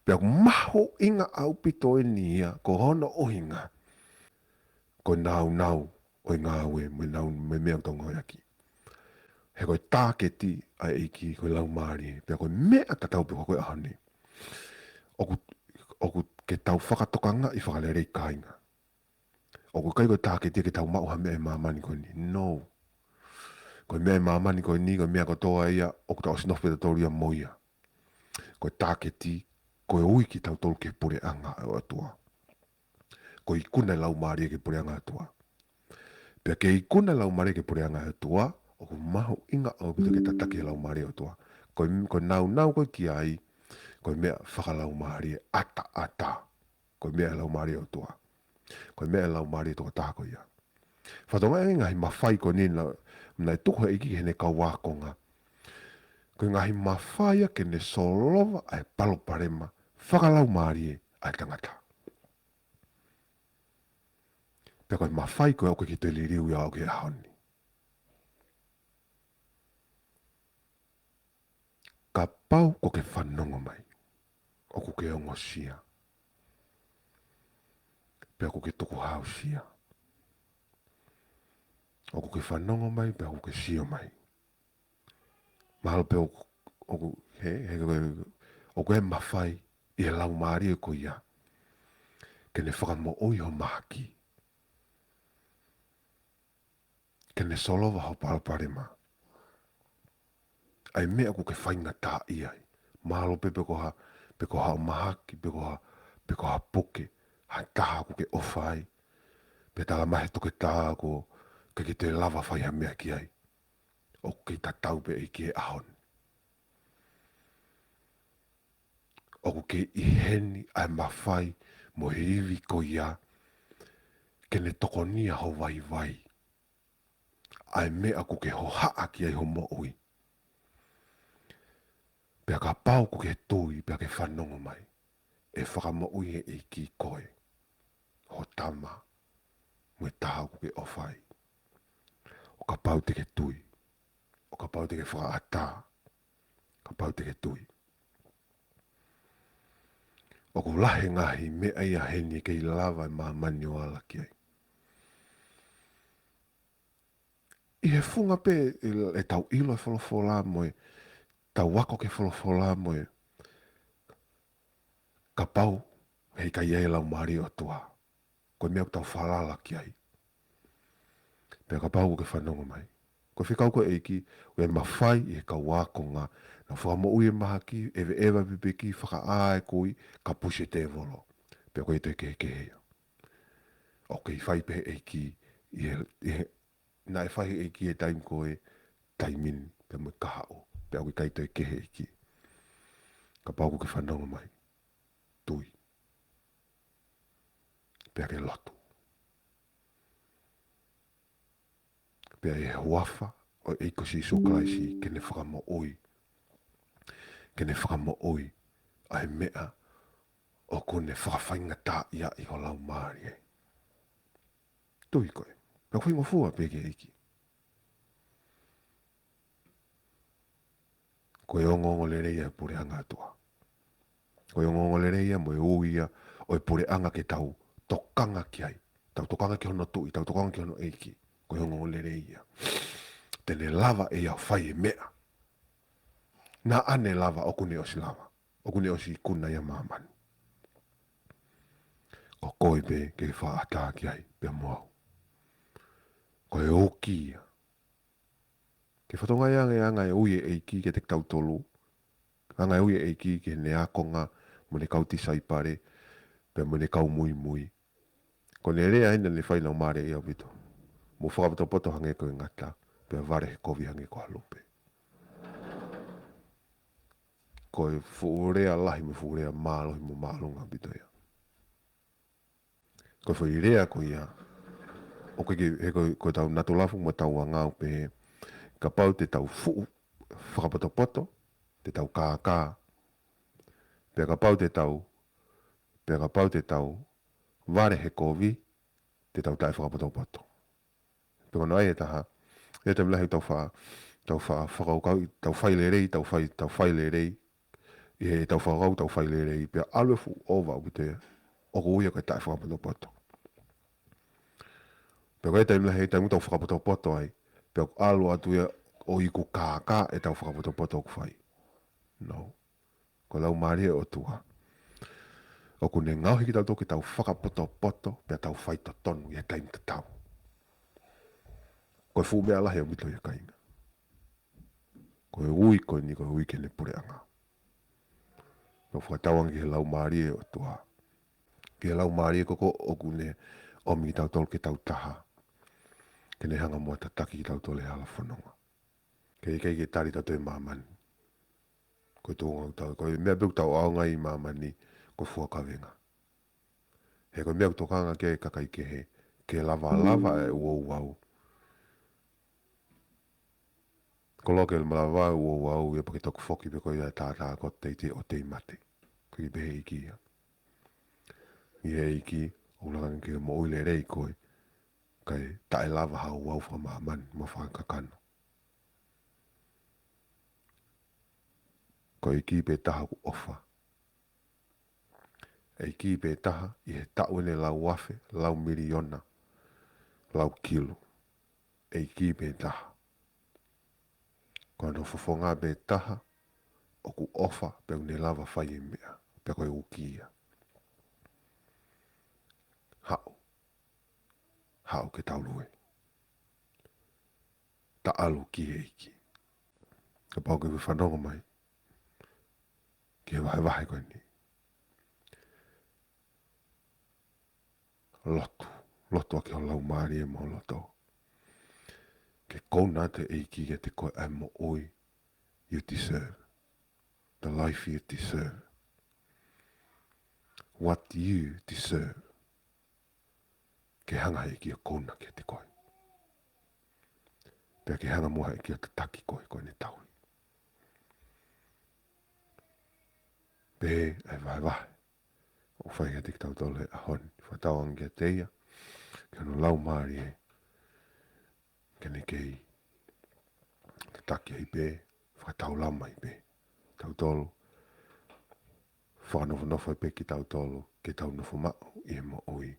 Pea ʻoku mahuʻinga ʻaupito eni ia, ko hono ʻuhinga, ko e naunau ʻo e ngāue, mo e nau, mo e meʻa ʻoku tau ngāueʻaki. He ko e tāketi ʻa e ʻEiki, ko e laumālie, pea ko e meʻa tatau pē ko e ʻaho ni. ʻOku, ʻoku ke tau fakatokangaʻi fakalelei, kāinga. ʻOku ʻikai ko e tāketi ia ke tau maʻu ha meʻa ʻi māmani ko eni. No. Ko e meʻa ʻi māmani ko eni, ko e meʻa kotoa ia, ʻoku tau ʻosi nofo pē tautolu ia mo ia. Ko e tāketi, ko e ui kitautolu ki he puleʻanga ʻo e ʻOtua. Ko e ikuna e laumālie ki he puleʻanga ʻo e ʻOtua. Pea ke ikuna e laumālie ki he puleʻanga ʻo e ʻOtua, ʻoku mahuʻinga ʻaupito ke tataki e laumālie ʻo e ʻOtua. Ko e, ko e naunau ko ē ki ai, ko e meʻa fakalaumālie ʻataʻatā. Ko e meʻa e laumālie ʻo e ʻOtua. Ko e meʻa e laumālie tokotaha ko ia. Fakatokangaʻi e ngaahi mafai ko eni naʻe, naʻe tuku ʻe he ʻEiki ki heʻene kau ākonga. Ko e ngaahi mafai ia ke ne solova ʻa e palopalema fakalaumālie ʻa e tangata. Pea ko e mafai ko ē ʻoku ke toe liliu ia ʻo ke ʻaho ni. Kapau ʻoku ke fanongo mai, ʻoku ke ongosia, pea ʻoku ke tukuhausia. ʻOku ke fanongo mai, pea ʻoku ke sio mai. Mahalo pē ʻoku, ʻoku, he, he, ʻoku ʻi ai e mafai ʻi he laumālie ko ia ke ne fakamoʻui ho mahaki, ke ne solova ho palopalema. ʻA e meʻa ʻoku ke faingataʻaʻia ai. Mahalo pē pe ko ha, pe ko ha mahaki, pe ko ha, pe ko ha puke, ha taha ʻoku ke ʻofa ai. Pe tala mai he toketā ʻoku ʻikai ke toe lava fai ha meʻa ki ai. ʻOku kei tatau pē ʻEiki he ʻaho ni. ʻOku kei ʻi heni ʻa e mafai mo e ivi ko ia ke ne tokonia ho vaivai. ʻA e meʻa ʻoku ke hohaʻa ki ai ho moʻui. Pea kapau ʻoku ke tui, pea ke fanongo mai, ʻe fakamoʻui ʻe he ʻEiki koe, ho tama, mo e taha ʻoku ke ʻofa ai. ʻO kapau te ke tui, ʻo kapau te ke fakaʻatā, kapau te ke tui. ʻOku lahi e ngaahi meʻa ia heni ʻe kei lava e māmani ʻo ala ki ai. ʻI he funga pē ʻe, ʻetau ʻilo e folofola mo e, tau ako ki he folofola mo e, kapau heʻikai ʻi ai e Laumālie ʻo e ʻOtua, ko e meʻa ʻoku tau falala ki ai. Pea kapau ʻoku ke fanongo mai, ko e fekau ko ē ʻa e ʻEiki, ʻoku ʻi ai e mafai ʻi he kau ākonga, nau fakamoʻui e mahaki, ʻeveʻeva e pipiki, fakaʻā e kui, kapusi e tēvolo. Pea ʻoku ʻikai toe kehekehe ia. ʻOku kei fai pē ʻe he ʻEiki, ʻi he, ʻi he, naʻe fai ʻe he ʻEiki he taimi ko ē, taimi ni, pea mo e kahaʻu, pea ʻoku ʻikai toe kehe ʻEiki. Kapau ʻoku ke fanongo mai, tui. Pea ke lotu. Pea ʻi he huafa ʻo e ʻEiki ko Sīsū Kalaisi, ke ne fakamoʻui. Ke ne fakamoʻui ʻa e meʻa ʻoku ne fakafaingataʻaʻia ʻi ho laumālie. Tui koe. Pea ko e faingofua pē ki he ʻEiki. Ko e ongoongolelei ia ʻo e puleʻanga ʻo e ʻOtua. Ko e ongoongolelei ia mo e ui ia ʻo e puleʻanga ke tau tokanga ki ai. Tau tokanga ki hono tuʻi, tau tokanga ki hono ʻEiki. Ko e ongoongolelei ia. Te ne lava ʻe ia ʻo fai e meʻa naʻa ne lava, ʻoku ne ʻosi lava. ʻOku ne ʻosi ikuna ia ʻa māmani. Ko koe pē ke fakaʻatā ki ai, pea mo au. Ko e uki ia. Ke fatongia ange anga e ui ʻa e ʻEiki kiate kitautolu. Anga e ui ʻa e ʻEiki ki heʻene ākonga, mo ʻene kau tisaipale, pea mo ʻene kau muimui. Ko ʻene lea ʻeni naʻa ne fai, naʻa ku mālieʻia ʻaupito. Mou fakapotopoto hangē ko e ngata, pea vale he kovi hangē ko ha lupe. Ko e fuʻu lea lahi mo e fuʻu lea mālohi mo māʻolunga ʻaupito ia. Ko e foʻi lea ko ia, ʻoku ʻikai ke, he ko, ko ʻetau natula foki mo ʻetau anga ʻoku pehē, kapau te tau fuʻu fakapotopoto, te tau kākā. Pea kapau te tau, pea kapau te tau vale he kovi, te tau taʻefakapotopoto. Pea ko hono ʻai ʻe taha, ʻi he taimi lahi tau fa-, tau fa-, fakakaukau, tau fai lelei, tau fai, tau fai lelei. ʻI heʻetau fakakaukau tau fai lelei, pea ʻalu e fuʻu ʻova ʻaupito ia, ʻoku ui ia ko e taʻefakapotopoto. Pea ko e taimi lahi, taimi tau fakapotopoto ai, pea ʻalu atu ia ʻo iku kākā ʻetau fakapotopoto ʻoku fai. No. Ko e Laumālie ʻo e ʻOtua, ʻoku ne ngaohi kitautolu ke tau fakapotopoto, pea tau fai totonu ʻi he taimi tatau. Ko e fuʻu meʻa lahi ʻaupito ia, kāinga. Ko e ui ko eni, ko e ui ki heʻene puleʻanga. Tau fakatauange ki he Laumālie ʻo e ʻOtua. Ki he Laumālie ko ē ʻoku ne ʻomi kitautolu ke tau taha. Ke ne hanga muʻa ʻo tataki kitautolu he hala fononga. Ke ʻikai ke tali kitautolu ʻe māmani. Ko e tuʻunga ʻoku tau, ko e meʻa pē ʻoku tau ʻaonga ai ʻi māmani, ko e fua kavenga. He ko e meʻa ʻoku tokanga ki ai e kakai kehe, ke lavalava e ouau. Ko e loke lava e ouau ia pea ke toki foki pē koe ia ʻo tātā koe ʻo teitei ʻo teitei mate. Ko e pehē ʻe he ʻEiki ia. ʻI he ʻEiki, ʻoku langa ange ke moʻui lelei koe, kae taʻe lava ha ouau fakamāmani mo fakakakano. Ko e ʻEiki pē taha ʻoku ʻofa. ʻEiki pē taha ʻi he taʻu ʻe ne lau afe, lau miliona, lau kilu. ʻEiki pē taha. Ko hono fofonga pē taha ʻoku ʻofa pea ʻoku ne lava fai e meʻa, pea ko e uki ia. Haʻu. Haʻu ke tau lue. Taʻalu ki he ʻEiki. Kapau ʻoku ke fanongo mai ki he vahevahe ko eni, lotu, lotu ʻaki ho laumālie mo ho loto. Ke kouna atu e ʻEiki kiate koe ʻa e moʻui you deserve. The life you deserve. What you deserve. Ke hanga he ʻEiki ʻo kouna kiate koe. Pea ke hanga muʻa he ʻEiki ʻo tataki koe, ko ʻene tauhi. Pehē ʻa e vahevahe ʻoku fai kiate kitautolu he ʻaho ni. Fakatauange kiate ia, ki hono laumālie, ke ne kei tataki ai pē, fakataulama ai pē kitautolu, fakanofonofo ai pē kitautolu, ke tau nofo maʻu ʻi he moʻui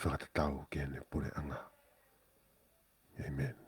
fakatatau ki heʻene puleʻanga. ʻĒmeni.